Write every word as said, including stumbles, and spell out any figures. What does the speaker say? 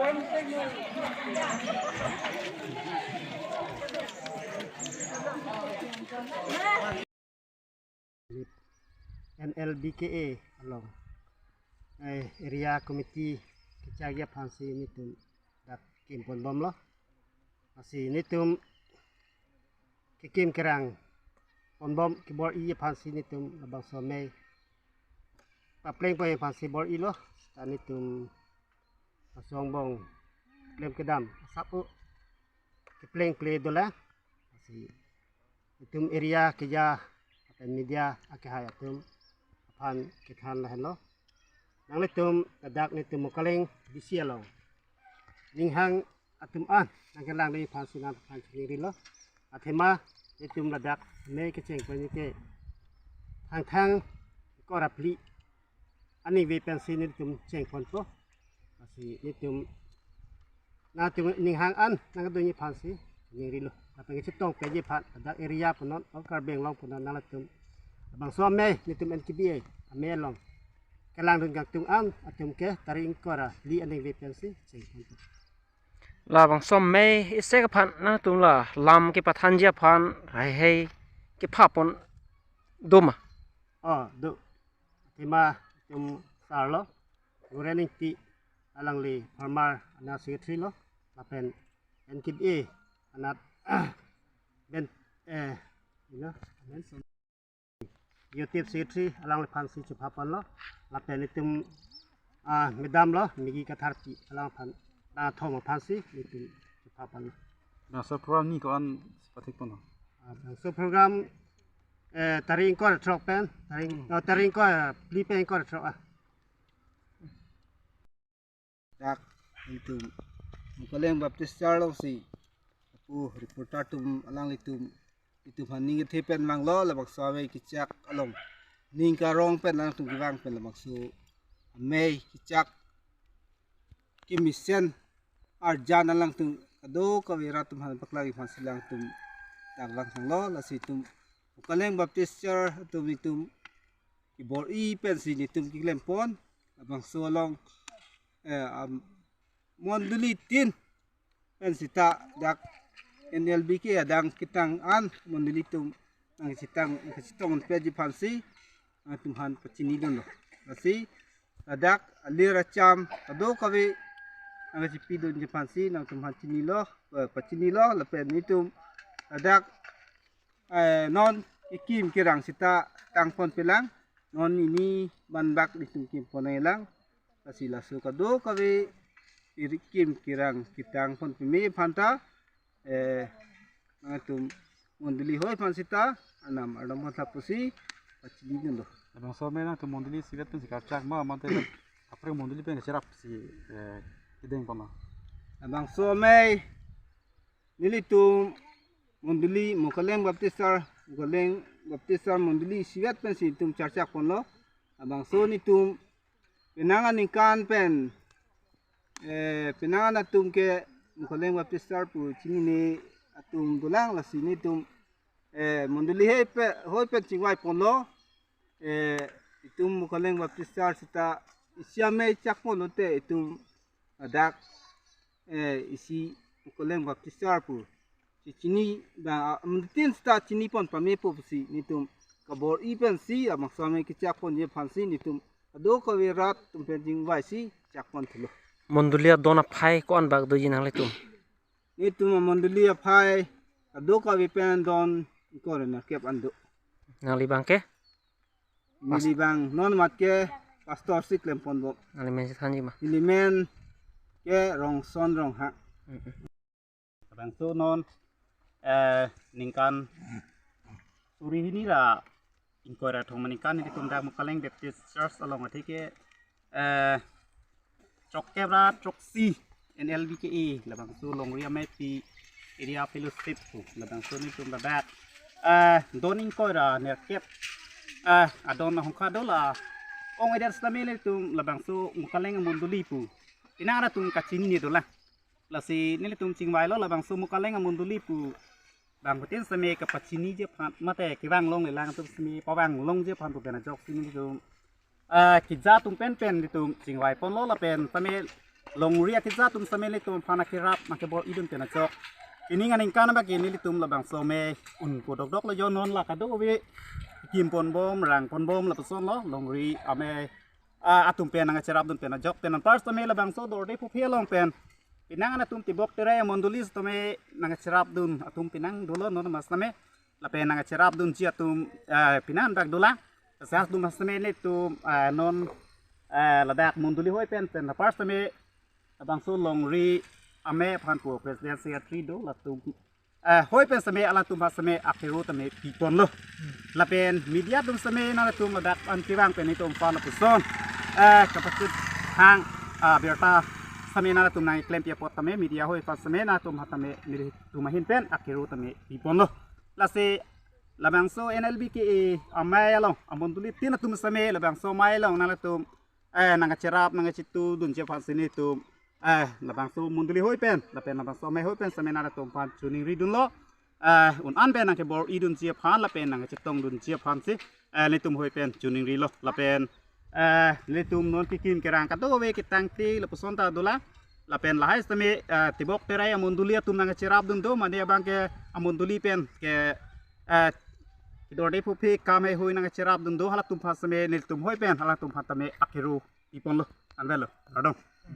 N L B K A along, eh, area committee kechak aphansi nelitum dak kim ponbomlo. Lasi nelitum kekim kerang ponbom kebor-i aphansi nelitum labangso amei papleng pon aphansi bor-ilo. Ta nelitum asong bong klem kedam asap-o kepleng ple dolang. Lasi itum area keja lapen media akehai atum aphan kethan lahenlo. Nanglitum ladak nelitum Mukaleng B C along ninghang atum an nangkelangdun aphansi nangphan chingrilo. Athema nelitum ladak amei kecheng pon ke Thangthang ingkoi ra phli aningve pensi nelitum cheng ponpo. Lasi nelitum nangtum ninghang an nangdunji aphansi chingrilo. Lapen kachetong peji aphan ladak area punon, All Karbi Anglong punon, nanglitum labangso amei nelitum N K B A amei along kelangdun kangtung an atum ke tarik ingkoi ra phli aningve pensi cheng ponpo. Labangso amei isi aphan nangtum la lam kepathanji aphan heihei kepha pon do ma? Oh, do. Athema itum sarlo, Guren Ingti, alangli farmer anat secretary lo, lapen N K B A anat ben, eh, you know, Youth Secretary, alangphansi chepha ponlo, lapen itum, ah, madam lo, Migi Katharpi, alangphan, nangthom aphansi nelitum chepha ponlo. Labangso program ni ko-an pathik ponlo? Ah, labangso program, eh, tarik ingkoi ra throk pen, tarik, Hmm. oh, tarik ingkoi ra phli pen ingkoi ra throk, ah. Dak itum Mukaleng Baptist Church alongsi apu reporter atum alanglitum itum aphan ning kethe pen vanglo, labangso amei kechak along ning karong pen alangtum kevang pen labangso amei kechak kemesen arjan alangtum kadokave rat atum aphan paklang aphansi alangtum dak vangtanglo. Lasi itum Mukaleng Baptist Church atum itum kebor-i pensi nelitum keklem pon, labangso along, eh, am, mondoli tin pen seta dak N L B K A adang ketang an mondoli atum nangchetong, nangchetong peji aphansi nangtum aphan pachinidunlo. Lasi ladak alir acham kadokave nangchepidunji aphansi nangtum aphan chinilo, eh, pachinilo, lapen nelitum ladak, eh, non kekim kerang seta tang ponpelang, non nini vanbak nelitum kim pon nanglang. Lasi laso kadokave iri kim kerang ketang pon peme aphanta, eh, nangtum mondoli hoi aphan seta anam ardom pon tha pusi pachinidunlo. Labangso amei nangtum mondoli isivet pensi karchak ma, mate kaprek mondoli pen kacherap si, eh, kedeng ponlo? Labangso amei nelitum mondoli Mukaleng Baptist Church, Mukaleng Baptist Church mondoli isivet pensi itum charchak ponlo. Labangso nelitum penang aningkan pen, eh, penang an atum ke Mukaleng Baptist Church pu chinine atum dolang, lasi nelitum, eh, mondoli hei pe, hoi pen chingvai ponlo, eh, itum Mukaleng Baptist Church seta isi amei chak ponlote itum ladak, eh, isi Mukaleng Baptist Church pu chechini bang, ah, amuntin seta chini pon pamepo pusi nelitum kebor-i pensi labangso amei kechak ponji aphansi nelitum kadokave rat atum pen chingvaisi chak pon thulo. Mondoli adon aphai ko-an bak doji nanglitum? Nelitum amondoli aphai kadokave pen don ingkoi ra nerkep an do. Nangli abang ke? Neli abang non mat ke pastor si klem ponbom. Nangli men si thanji ma? Neli men ke Rongson Ronghang. Mm-mm. Labangso non, eh, ningkan suri hini ra ingkoi ra thom aningkan nelitum dak Mukaleng Baptist Church along athe ke, eh, chok kep ra choksi N L B K A, labangso longri amepi area fellowship pu, labangso nelitum ladak, eh, don ingkoi ra nerkep, eh, adon ahongkha do la ong eder sitame nelitum labangso Mukaleng amondoli pu penang atum kachinine dolang. Lasi nelitum chingvailo labangso Mukaleng amondoli pu bangphutin sitame kapachiniji aphan mate kevang longlelang atum sitame pavang longji aphan pu pen ajoksi nelitum, ah, keja atum penpen nelitum chingvai ponlo lapen sitame longri akejut atum sitame nelitum aphan akerap nangkebor-idun pen ajok, pini aningkan abangke nelitum labangso amei un-e dokdok lo, jo non la kadokave kim ponbom, rang ponbom, lapuson lo longri amei, ah, atum pen nangkacherapdun pen ajok. Pen anpar sitame labangso Dorde Phophe along pen penang anatum Tibok Terai amondoli sitame nangkacherapdun atum penang dolo non mas sitame, lapen nangkacherapdunji atum, eh, penang dak dolang. Sas atum sitame nelitum, eh, non, eh, ladak mondoli hoi pen, pen anpar sitame labangso longri amei aphan pu president secretary do, latum, eh, hoi pen sitame alatum aphan sitame akero tame piponlo. Lapen media atum sitame nangtum ladak an kevang pen nelitum aphan lapuson, eh, kapachethang, ah, birta sitame nangtum nangklempi apot tame media hoi aphan sitame nangtum aphan tame nelitum ahin pen akero tame piponlo. Lasi labangso N L B K A amei along amondoli tin atum sitame labangso amei along nangtum, eh, nangkacherap nangkachetudunji aphan si nelitum, eh, labangso mondoli hoi pen lapen labangso amei hoi pen sitame nangtum aphan choningridunlo. Eh, un-an pen nangkebor-idunji aphan lapen nangkachetongdunji aphan si, eh, nelitum hoi pen choningrilo. Lapen, eh, nelitum non kekim kerang kadokave ketangte lapuson ta dolang. Lapen lahai sitame, eh, Tibok Terai amondoli atum nangkacherapdun do, mane abangke amondoli pen ke, eh, Dorde Phophe kam heihui nangkacherapdun do, halatum aphan sitame nelitum hoi pen halatum aphan tame akero piponlo. Anvetlo. Kardom.